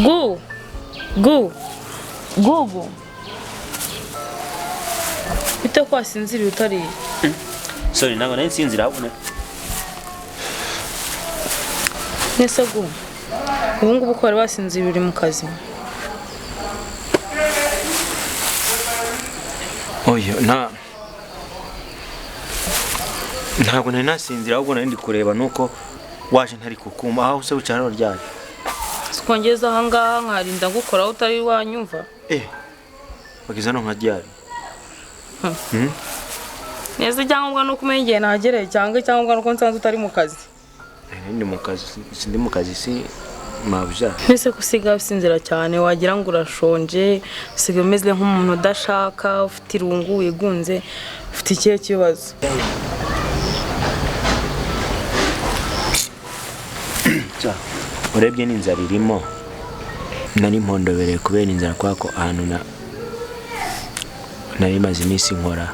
Gu gu gugu bite ko wasinziriye utariye? Sorry, ntabwo nari nsinzira ahubwo Nese gu ubu ngubu ko wari wasinziriye uri mu kazi? Oya, ntabwo nari nasinzira ahubwo nari ndi kureba nuko waje ntari kukuma aho se wicara ryari. Sikongeza aha ngaha nkarinda ngukoraho utari wanyumva. Bageze hano nka ryari? Nese icyangombwa nuko umenya igihe nahagereye cyangwa icyangombwa nuko nsanze utari mu kazi? Ndi mu kazi, sindi mu kazi si mabuja. Nese ko usigaye usinzira cyane wagira ngo urashonje, usigaye umeze nk'umuntu udashaka, ufite irungu wigunze, ufite ikihe kibazo? Urebye n'inzara irimo, nari mpondobereye kubera inzara kubera ko ahantu nari maze iminsi nkora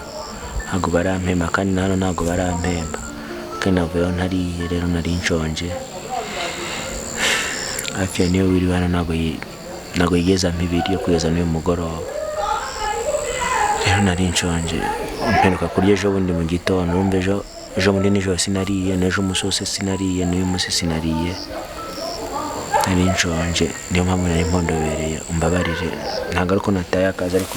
ntabwo barampemba kandi na hano ntabwo barampemba kandi navuyeho ntariye rero nari nshonje. Hafi ya niyo wiriwe hano ntabwo yigeze ampa ibiryo kugeza n'uyu mugoroba. Rero nari nshonje, mperuka kurya ejo bundi mu gitondo, urumva ejo bundi nijoro sinariye, n'ejo umunsi wose sinariye, n'uyu munsi sinariye. Nari nshonje, niyo mpamvu nari mpondobereye, umbabarire. Ntabwo ari uko nataye akazi ariko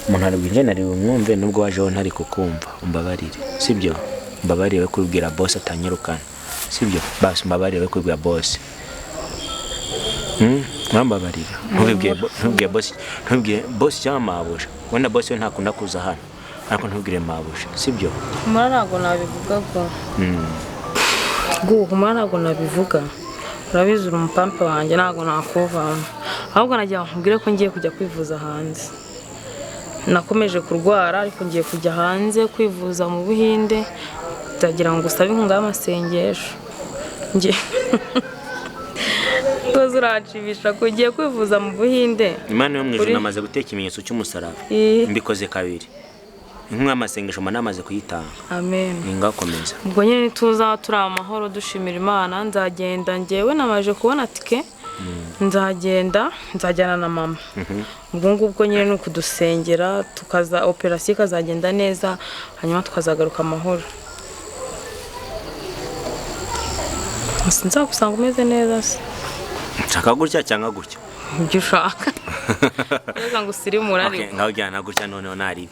umuntu ari bwinjire nari bumwumve nubwo wajeho ntari kukumva, umbabarire, sibyo? Umbabarire we kubibwira boss atanyirukana, sibyo? Basi umbabarire we kubibwira boss. Urambabarira. Ntubibwire boss, ntubibwire boss cyangwa mabuja. Wenda boss we ntakunda kuza hano, ariko ntubwire mabuja, sibyo? Humura ntabwo nabivuga go. Gu, humura ntabwo nabivuga. Urabizi uri umupampe wanjye ntabwo nakuvamo. Ahubwo nagira ngo nkubwire ko ngiye kujya kwivuza hanze. Nakomeje kurwara ariko ngiye kujya hanze kwivuza mu Buhinde, ndagira ngo usabe inkunga y'amasengesho. Ngiye uranshimisha ko ugiye kwivuza mu Buhinde. Imana yo mu ijuru namaze guteka ikimenyetso cy'umusaraba. Mbikoze kabiri. Inkunga y'amasengesho mba namaze kuyitanga. Amen. Ningakomeza. Ubwo nyine nituza turi amahoro dushimira Imana, nzagenda njyewe namaje kubona tike. Nzagenda nzajyana na mama. Ubwo ngubwo nyine ni ukudusengera tukaza operation ikazagenda neza hanyuma tukazagaruka amahoro. Sinzagusanga umeze neza se. Nshaka gutya cyangwa gutya? Ibyo ushaka. Neza ngo usirimure ariko. Okay, ngaho ujyana gutya noneho naribi.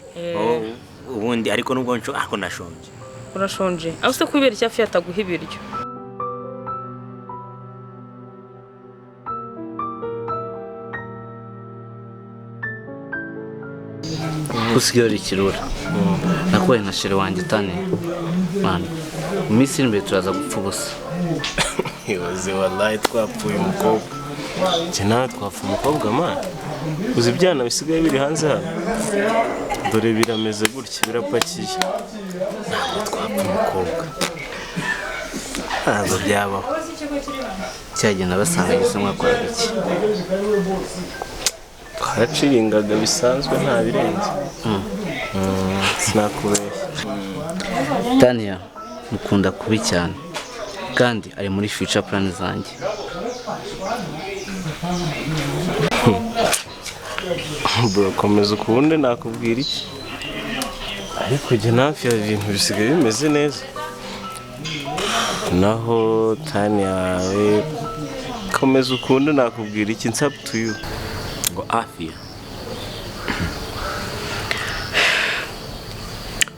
Ubundi ariko nubwo ariko ndashonje. Urashonje? Aho se kubera icyo afi yataguha ibiryo? Usigaye uri ikirura. Nakubaye nka shere wanjye tane. Mwana, mu minsi iri imbere turaza gupfa ubusa. Ibaze wallahi twapfuye umukobwa. Njye nawe twapfuye umukobwa man. Uzi ibyana bisigaye biri hanze hano? Dore birameze gutya birapakiye. Ntabwo twapfa umukobwa. Ntabwo byabaho. Cyagenda basanga gise mwakoraga iki? Twaraciringaga bisanzwe nta birenze. Sinakubeshya. Tania mukunda kubi cyane kandi ari muri future plan zanjye. Bro, komeza ukunde nakubwira iki? Ariko jye nafi ya ibintu bisigaye bimeze neza. Naho Tania we komeza ukunde nakubwira iki, it's up to you. Ngo afia.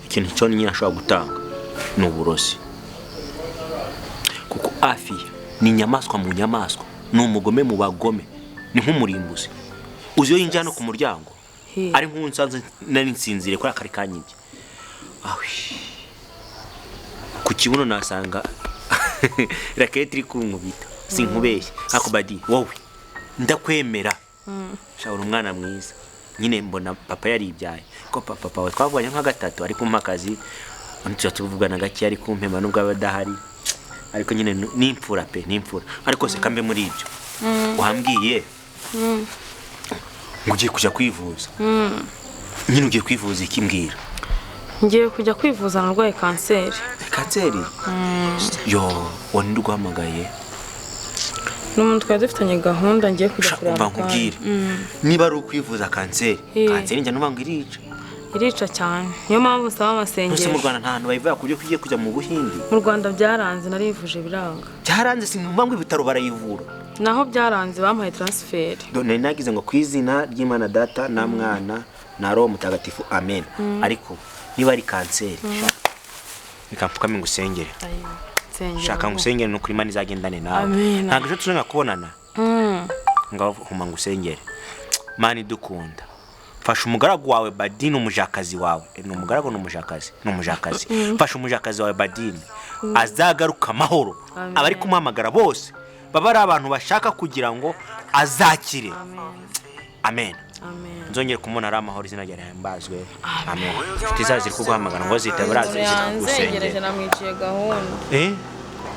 Ikintu cyo nyine ashobora gutanga ni uburozi. Kuko afia ni inyamaswa mu nyamaswa, ni umugome mu bagome, ni nk'umurimbuzi. Uzi iyo yinjira no ku muryango ari nk'unsanze nari nsinzire kuri akari kanyibye. Awi. Ku kibuno nasanga raketi iri kunkubita, sinkubeshye. Ariko badi wowe ndakwemera. Shawura umwana mwiza. Nyine mbona papa yaribyaye. Ko papa we twavuganye nka gatatu ariko umpa akazi, tuba tuvugana gake ari kumpema nubwo aba adahari. Ariko nyine nimfura pe, nimfura. Ariko se kambe muri ibyo. Wambwiye ngo ugiye kujya kwivuza. Nyine ugiye kwivuza iki mbwira? Ngiye kujya kwivuza narwaye kanseri. Kanseri? Yo, wani ndiguhamagaye. Ni umuntu twari dufitanye gahunda ngiye kujya kureba. Umva nkubwire, niba ari ukwivuza kanseri, kanseri njya numva ngo irica. Irica cyane, niyo mpamvu nsaba amasengesho. Mu Rwanda nta hantu bayivura ku buryo ugiye kujya mu Buhindi. Mu Rwanda byaranze, narivuje biranga. Byaranze, sinumva ngo ibitaro barayivura. Naho byaranze bampaye transfert. Nari nagize ngo ku izina ry'Imana Data na Mwana na Roho Mutagatifu, amen. Ariko niba ari kanseri, reka mfukame ngusengere. Shaka ngusengere nuko Imana izagendane nawe. Ntabwo ejo tuzongera kubonana. Ngaho huma ngusengere. Mana idukunda, fasha umugaragu wawe Badini, umujakazi wawe. Ni umugaragu, ni umujakazi, ni umujakazi. Fasha umujakazi wawe Badini azagaruka amahoro. Abari kumuhamagara bose baba ari abantu bashaka kugira ngo azakire. Amen. Nzongere kumubona ari amahoro, izina rye rihimbazwe. Amen. Inshuti zawe ziri kuguhamagara ngo zitabara zikagusengera. Namwiciye gahunda.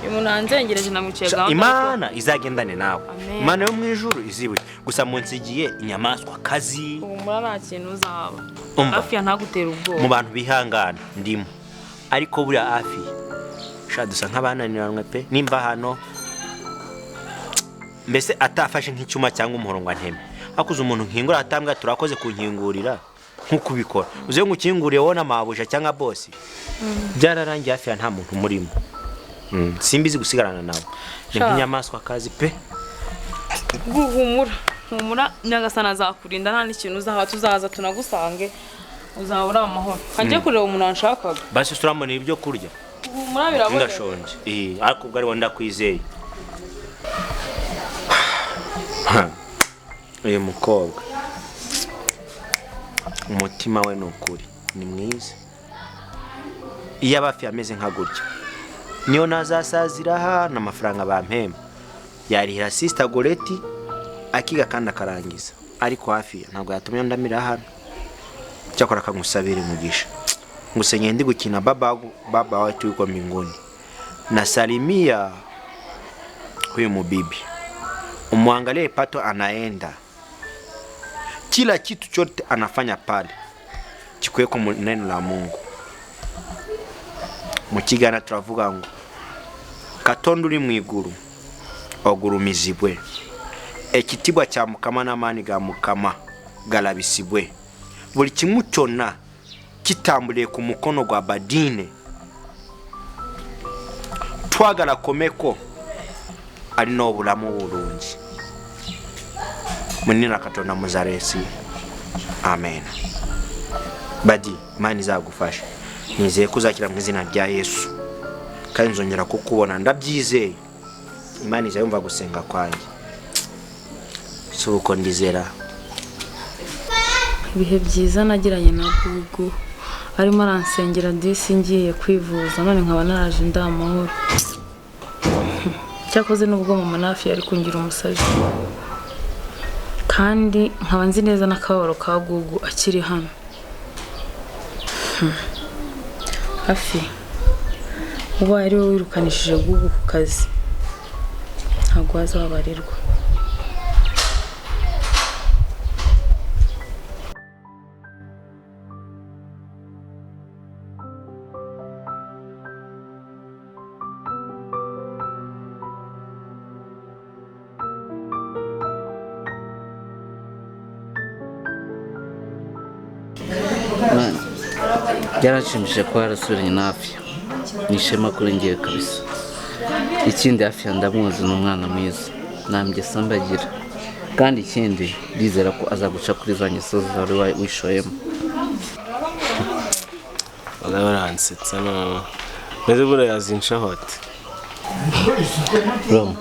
Umuntu anzengereje namwiciye gahunda. Imana izagendane nawe. Imana yo mu ijuru izibuke. Gusa munsigiye inyamaswa kazi. Humura nta kintu uzaba. Afiya ntagutera ubwoba. Mu bantu bihangana ndimo. Ariko buriya Afiya sha dusa nk'abananiranwe pe. Nimba hano mbese atafashe nk'icyuma cyangwa umuhoro ngo anteme. Hakuze umuntu nkingura atambwa turakoze kunkingurira nkuko ubikora. Uze ngo ukinguriye wowe n'amabuja cyangwa boss. Byararangiye Afiya nta muntu murimo. Simbizi gusigarana nawe. Ni nk'inyamaswa kazi pe. Guhumura, humura Nyagasana azakurinda nta n'ikintu uzaba, tuzaza tunagusange uzabura amahoro. Kanjye kureba umuntu anshakaga. Basi turamubona ibyo kurya. Humura biraboneka. Ndashonje. Ariko ubwo ari ndakwizeye. Uyu mukobwa umutima we ni ukuri, ni mwiza. Iyo abafi ameze nka gutya niyo nazasazira hano amafaranga bampemba yarihira Sister Goreti akiga kandi akarangiza. Ariko hafi ntabwo yatumye ndamira hano. Cyakora akangusabira umugisha, ngusenyeye ndi gukina baba wetu yuko mbinguni. Nasalimia huyu mubibi, umwangalie pato anaenda, kila kitu chote anafanya pale kikweko neno la Mungu. Mu Kiganda turavuga ngo Katonda uri mu iguru ogurumizibwe, ekitibwa kya Mukama n'amaani ga Mukama galabisibwe, buli kimu kyonna kitambulire ku mukono gwa Badine. Twagala komeko alina obulamu bulungi. Munina Katonda muzaresi. Amen. Badi, Imana izagufasha. Nizeye kuzakira mu izina rya Yesu. Kandi nzongera kukubona ndabyizeye. Imana izayumva gusenga kwanjye. Suko ndizera. Ibihe byiza nagiranye na Gugu arimo aransengera disi ngiye kwivuza none nkaba naraje ndamahoro. Cyakoze nubwo mama nafi yari kungira umusazi. Kandi nkaba nzi neza n'akababaro ka Gugu akiri hano. Hafi uba ari wowe wirukanishije Gugu ku kazi ntabwo azababarirwa. Byarashimishije kuba yarasubiranye na Afiya. Ni ishema kuri ngewe kabisa. Ikindi Afiya ndamuzi, ni umwana mwiza, nta ngeso mbi agira. Kandi ikindi ndizera ko azaguca kuri za ngeso zawe wishoyemo. Baransetsa none mbese buriya yazinshaho ate? Bro,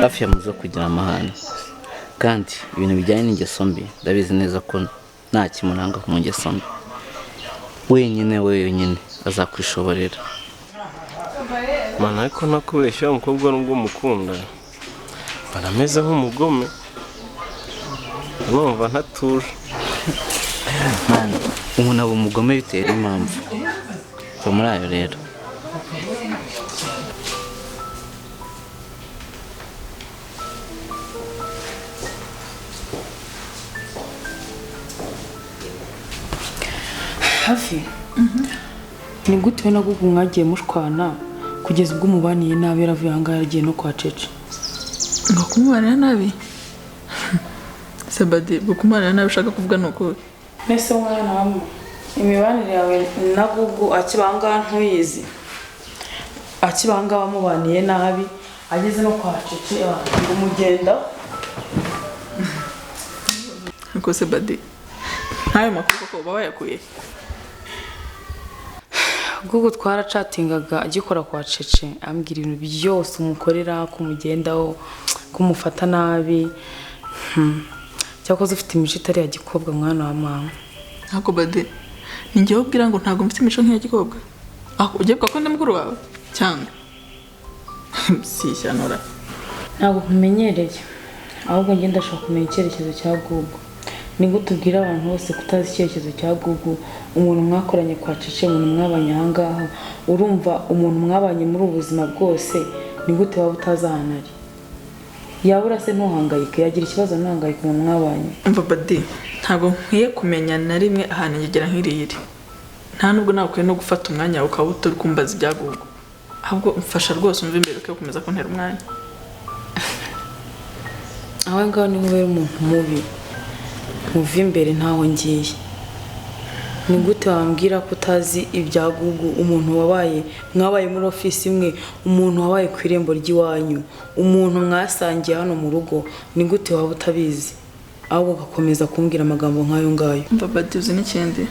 Afiya muzi kugira amahane, kandi ibintu bijyanye n'ingeso mbi ndabizi neza ko nta kimuranga mu ngeso mbi. Wenyine wenyine azakwishoborera. Mana ariko ntakubeshya, umukobwa nubwo mukunda mbona ameze nk'umugome, numva ntatuje. Mana, umuntu aba umugome bitewe n'impamvu. Va muri ayo rero. Hafi ni gute we na Gugu mwagiye mushwana kugeza ubwo umubaniye nabi yaravuye ahangaha yagiye no kwa Cece? Ngo kumubanira nabi? Sabadi, ngo kumubanira nabi ushaka kuvuga ni ukuhe? Mbese mwana wamwe, imibanire yawe na Gugu akibanga ntuyizi. Akibanga wamubaniye nabi, ageze no kwa Cece ngo mugenda. Ariko se Badi, ntayo makuru koko uba wayakuye? Gugu twaracatingaga agikora kwa Cece, ambwira ibintu byose umukorera, kumugendaho, kumufata nabi. Cyakoze ufite imico itari ya gikobwa mwana wa mama. Ntabwo Badi, ni njyewe ubwira ngo ntabwo mfite imico nk'iya gikobwa? Aho ugiye kuko ndi mukuru wawe cyangwa si ishyano? Ntabwo nkumenyereye, ahubwo njye ndashaka kumenya icyerekezo cya Gugu. Ni gute ubwira abantu bose kutazi icyerekezo cya Gugu? Umuntu mwakoranye kwa Cece, umuntu mwabanye aha ngaha, urumva umuntu mwabanye muri ubu buzima bwose, ni gute waba utazi ahantu ari? Yabura se ntuhangayike, yagira ikibazo ntuhangayike umuntu mwabanye. Umva Badi, ntabwo nkwiye kumenya na rimwe ahantu ngegera nk'iriya iri. Nta nubwo nawe ukwiye no gufata umwanya wawe ukaba utari kumbaza ibya Gugu. Ahubwo umfasha rwose umve imbere ukwiye gukomeza kuntera umwanya. Aho ngaho niho ubera umuntu mubi. Muve imbere ntaho ngiye. Ni gute wambwira ko utazi ibya Gugu, umuntu wabaye mwabaye muri ofisi imwe, umuntu wabaye ku irembo ry'iwanyu, umuntu mwasangiye hano mu rugo, ni gute waba utabizi? Ahubwo ugakomeza kumbwira amagambo nk'ayo ngayo. Umva Badi, uzi n'ikindi?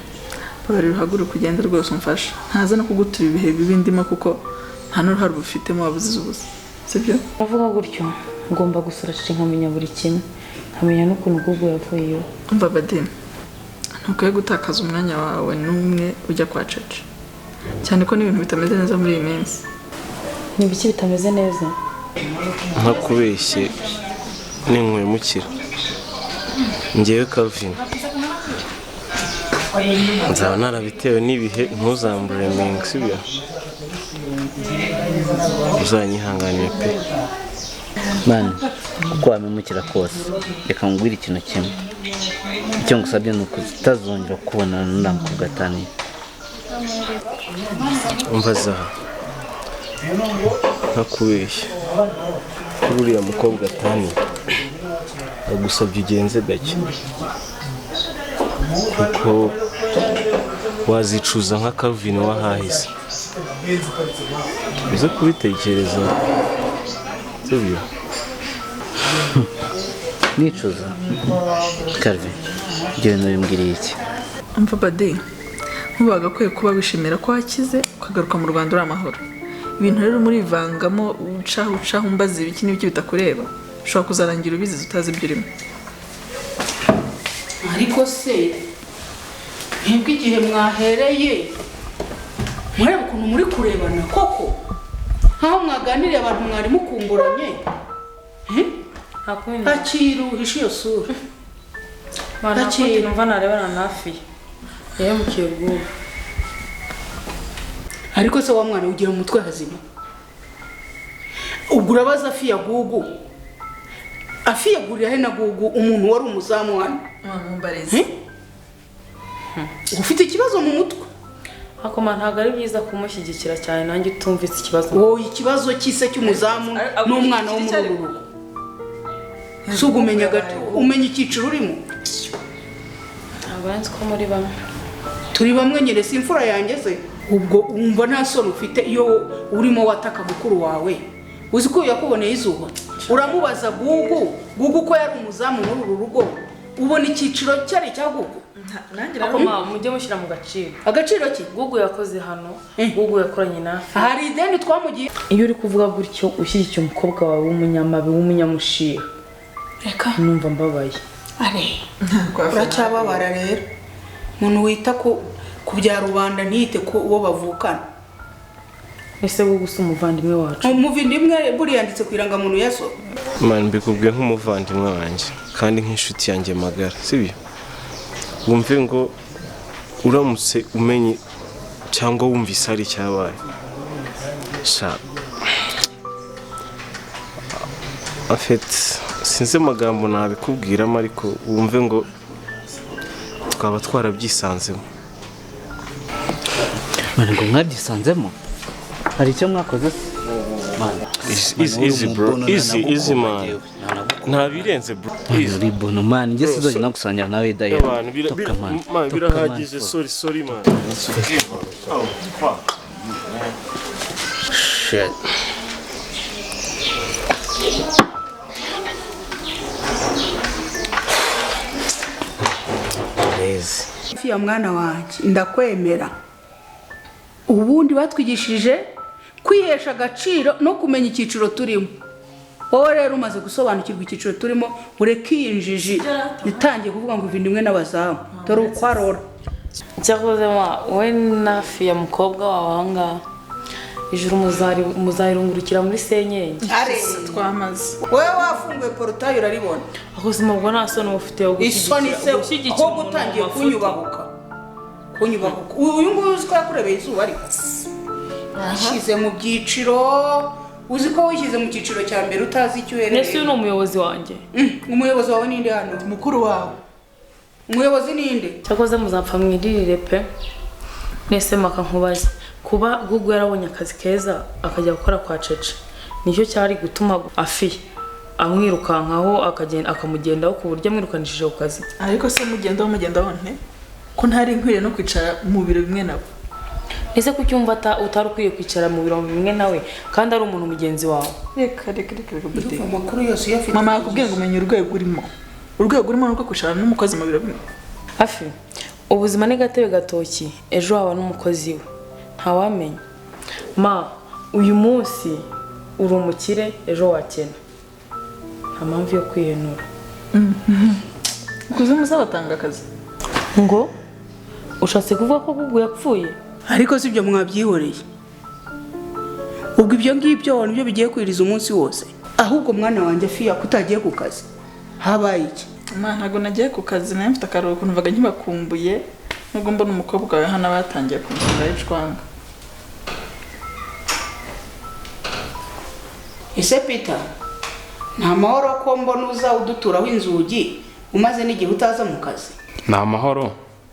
Babarira uhaguruke ugende rwose umfashe. Ntaza no kugutura ibihe bibi ndimo kuko nta n'uruhare ubifitemo, wabuzize ubusa. Sibyo? Avuga gutyo, ngomba gusura Cece nkamenya buri kimwe, nkamenya n'ukuntu Gugu yavuyeyo. Umva Badi, ntukwiye gutakaza umwanya wawe n'umwe ujya kwa Cece. Cyane ko n'ibintu bitameze neza muri iyi minsi. Ni ibiki bitameze neza? Ntakubeshye ninkwemukira. Njyewe Calvin nzaba narabitewe n'ibihe, ntuzambure mingi, sibyo? Uzanyihanganire pe. Mani, uko wamemukira kose, reka nkubwire ikintu kimwe. Icyo ngusabye ni ukutazongera kubonana n'uriya mukobwa Tania. Umva Zaha, ntakubeshye kuri uriya mukobwa Tania, ndagusabye ugenze gake, kuko wazicuza nka Calvin wahahise. Uze kubitekereza, sibyo? Nicuza? Calvin, ibyo bintu bimbwiriye iki? Umva Badi, nkubu wagakwiye kuba wishimira ko wakize ukagaruka mu Rwanda uri amahoro. Ibintu rero murivangamo, ucaho ucaho umbaza ibiki n'ibiki bitakureba, ushobora kuzarangira ubizize utazi ibyo urimo. Ariko se mwebwe igihe mwahereye mureba ukuntu muri kurebana koko, nkaho mwaganiriye abantu mwari mukumburanye? Akiruhisha iyo sura. Ntakundi numva narebana na Afiya. Yahemukiye Gugu. Ariko se wa mwana ugira umutwe hazima? Ubwo urabaza Afiya Gugu? Afiya gurira he na Gugu, umuntu wari umuzamu hano? Ufite ikibazo mu mutwe. Akoma ntabwo ari byiza kumushyigikira cyane, nanjye utumvise ikibazo. Wowe ikibazo cyise cy'umuzamu n'umwana wo muri uru rugo. Si ugumenya gato, umenya icyiciro urimo. Ntabwo nzi ko muri bamwe. Turi bamwe nyine, si imfura yanjye se? Ubwo wumva nta soni ufite iyo urimo wataka mukuru wawe. Uzi ko yakuboneye izuba? Uramubaza Gugu, Gugu ko yari umuzamu muri uru rugo. Ubona icyiciro cyari cya Gugu? Akoma mujye mushyira mu gaciro. Agaciro ki? Gugu yakoze hano, Gugu yakoranye na Afiya. Hari ideni twamugiye. Iyo uri kuvuga gutyo ushyigikiye umukobwa wawe w'umunyamabi w'umunyamushiha. Reka numva mbabaye. Are, uracyababara rero. Umuntu wita ku bya rubanda ntiyite ku uwo bavukana. Ese Gugu si umuvandimwe wacu? Umuvandimwe buriya yanditse ku irangamuntu ya so. Mani, mbikubwiye nk'umuvandimwe wanjye kandi nk'inshuti yanjye magara, sibyo? Wumve ngo uramutse umenye cyangwa wumvise hari icyabaye, sha afet sinzi amagambo nabikubwiramo, ariko wumve ngo twaba twarabyisanzemo. Mani, ngo mwabyisanzemo? Hari icyo mwakoze se? Easy, easy bro, easy, easy man. Nta birenze bro. Uri bono man, njye sinzongera no gusangira nawe dahera. Abantu birahagije, sorry sorry man. Oh fuck. Shit. Fiya mwana wanjye ndakwemera. Ubundi batwigishije kwihesha agaciro no kumenya icyiciro turimo. Wowe rero umaze gusobanukirwa icyiciro turimo, ureke iyi njiji itangiye kuvuga ngo ibintu bimwe n'abazamu. Dore uko arora. Cyakoze wowe na Fiya mukobwa wawe aha ngaha ijuru muzayirungurukira muri senyenge. Twamaze. Wowe wafunguye porotayi uraribona. Aho ubuzima bwo nta soni bufite gushyigikira umuntu utangiye kunyubahuka. Kunyubahuka. Uyu nguyu uzi ko yakurebeye izuba ariko. Wishyize mu byiciro, uzi ko wishyize mu cyiciro cya mbere utazi icyo uherereye. Nese uyu ni umuyobozi wanjye. Umuyobozi wawe ninde hano? Mukuru wawe. Umuyobozi ninde? Cyakoze muzapfa mwiririre pe. Nese maka nkubaze. Kuba Gugu yarabonye akazi keza akajya gukora kwa Cece nicyo cyari gutuma Afiya amwirukankaho akagenda akamugendaho ku buryo amwirukanishije ku kazi. Ariko se mugendaho mugendaho nte ko ntari nkwiriye no kwicara mu biro bimwe nabo? Ese kucyumva utari ukwiye kwicara mu biro bimwe nawe kandi ari umuntu mugenzi wawe? Reka reka reka reka amakuru yose uyafite. Mama yakubwiye ngo umenye urwego urimo. Urwego urimo nuko kwicara n'umukozi mu biro bimwe. Afi, ubuzima ni gatebe gatoki, ejo waba n'umukozi we ntawamenya. Ma, uyu munsi uri umukire ejo wakena. Nta mpamvu yo kwihenura. Kuzi muzabatanga akazi. Ngo ushatse kuvuga ko Gugu yapfuye? Ariko si ibyo mwabyihoreye. Ubwo ibyo ngibyo nibyo bigiye kwiriza umunsi wose. Ahubwo mwana wanjye Fiya kutagiye ku kazi. Habaye iki? Ma, ntago nagiye ku kazi, nayo mfite akaruhuko numvaga nkibakumbuye. Nubwo mbona umukobwa wawe hano batangiye kumusanga yicwanga. Ese Peter, nta mahoro ko mbona uza uduturaho inzugi umaze n'igihe utaza mu kazi? Nta mahoro,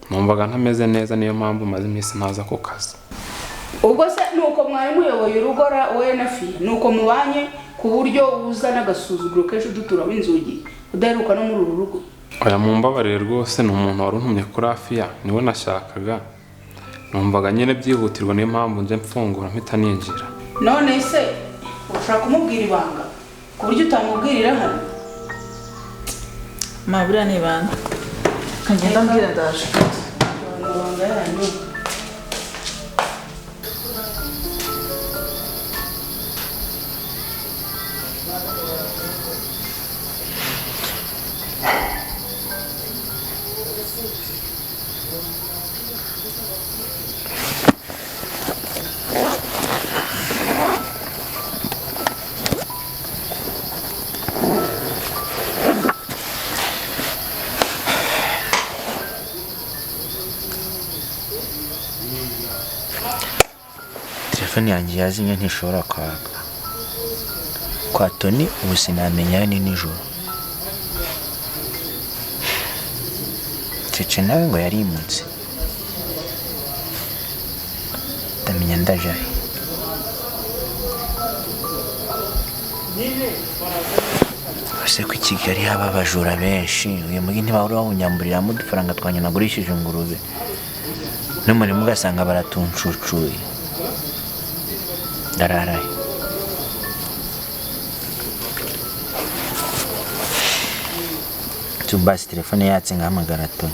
numvaga ntameze neza niyo mpamvu maze iminsi ntaza ku kazi. Ubwo se nuko mwari muyoboye urugo wowe na Fiya, nuko mubanye ku buryo uza n'agasuzuguro kenshi uduturaho inzugi udaheruka no muri uru rugo? Oya mumbabarire rwose, ni umuntu wari untumye kuri Afiya niwe nashakaga. Numvaga nyine byihutirwa niyo mpamvu nje mfungura mpita ninjira. None se ushaka kumubwira ibanga ku buryo utamubwirira hano? Ma, buriya ni ibanga. Kagenda mbwira ndaje. Amabanga yanyu. Telefone yanjye yazimye ntishobora kwaka. Kwa Tony ubu sinamenya ni nijoro. Cece nawe ngo yarimutse. Ndamenya ndajahe. Ese ko i Kigali haba abajura benshi, uyu mugi ntibahora bawunyamburiramo udufaranga twanjye nagurishije ingurube. N'umurimo ugasanga baratuncucuye. Ndararaye. Tubasi telefone yatse ngahamagara Tony.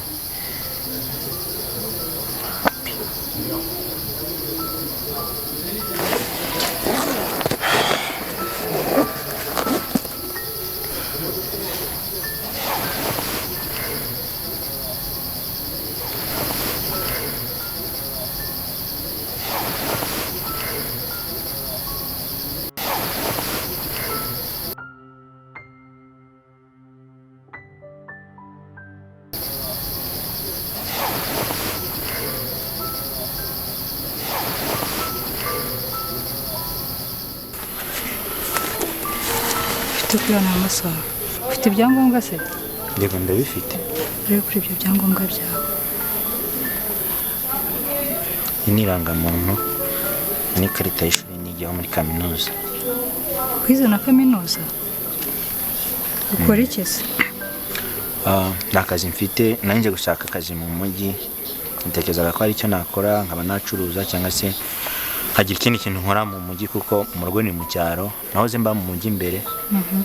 Ufite amasaha, ufite ibyangombwa se? Yego ndabifite. Rero kuri ibyo byangombwa byawe. Iyi ni irangamuntu n'ikarita y'ishuri n'igihe muri kaminuza. Wize na kaminuza? Ukora iki se? Nta kazi mfite, nanjye gushaka akazi mu mujyi. Ntekerezaga ko hari icyo nakora, nkaba nacuruza cyangwa se nkagira ikindi kintu nkora mu mujyi, kuko mu rugo ni mu cyaro, nahoze mba mu mujyi imbere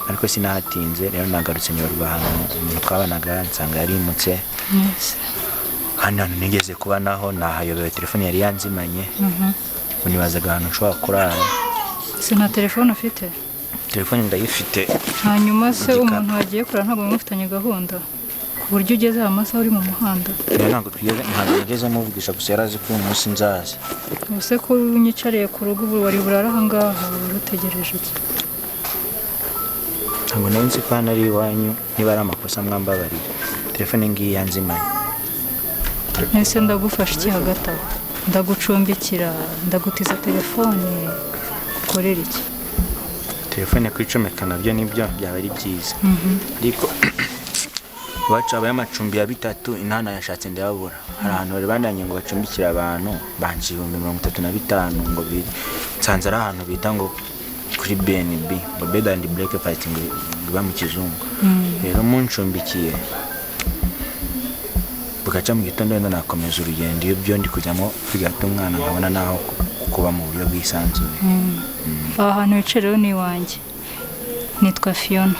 ariko sinahatinze. Rero nagarutse nyoberwa ahantu umuntu twabanaga, nsanga yarimutse. Kandi ahantu nigeze kuba naho nahayobewe, telefone yari yanzimanye. Ubu nibazaga ahantu nshobora kurara. Se nta telefone ufite? Telefone ndayifite. Hanyuma se Igikapu. umuntu wagiye kure ntabwo mufitanye gahunda ku buryo ugeze aya masaha uri mu muhanda? Rero ntabwo twigeze, ntabwo nigeze muvugisha, gusa yari azi ko uyu munsi nzaza. Ubuse ko unyicariye ku rugo ubu wari burare aha ngaha, wari utegereje iki? Ntabwo nari nzi ko hano ari iwanyu, niba ari amakosa mwambabarira. Telefone ngiyi yanzimanye. Ese ndagufasha iki hagati aho? Ndagucumbikira, ndagutiza telefone, ukorera iki? Telefone kwicomeka nabyo nibyo byaba ari byiza, ariko iwacu habayo amacumbi ya bitatu, inana yashatse ndayabura. Hari ahantu bari bandanye ngo bacumbikire abantu, banci 35,000 ngo nsanze ari ahantu bita ngo kuri BNB, ngo bed and breakfast, ngo iba mu kizungu. Rero muncumbikiye bugaca mu gitondo, wenda nakomeza urugendo. Iyo byo ndi kujyamo bigata umwana, nkabona naho kuba mu buryo bwisanzuye. Aha hantu wicaye rero ni iwanjye, nitwa Fiona.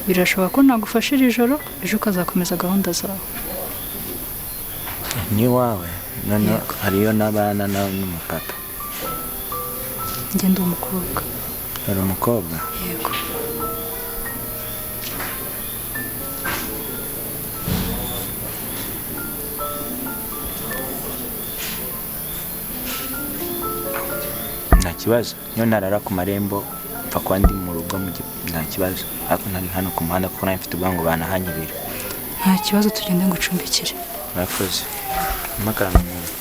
Birashoboka ko nagufasha iri joro, ejo ukazakomeza gahunda zawe. Ni iwawe? None hariyo n'abana n'umupapa? Njye ndi umukobwa. Hari umukobwa? Yego. Nta kibazo, niyo narara ku marembo mpfa kuba ndi mu rugo, nta kibazo. Ariko ntari hano ku muhanda kuko nawe mfite ubwangu banahanyibira. Nta kibazo, tugende ngucumbikire. Murakoze. Mpakaranga umuntu.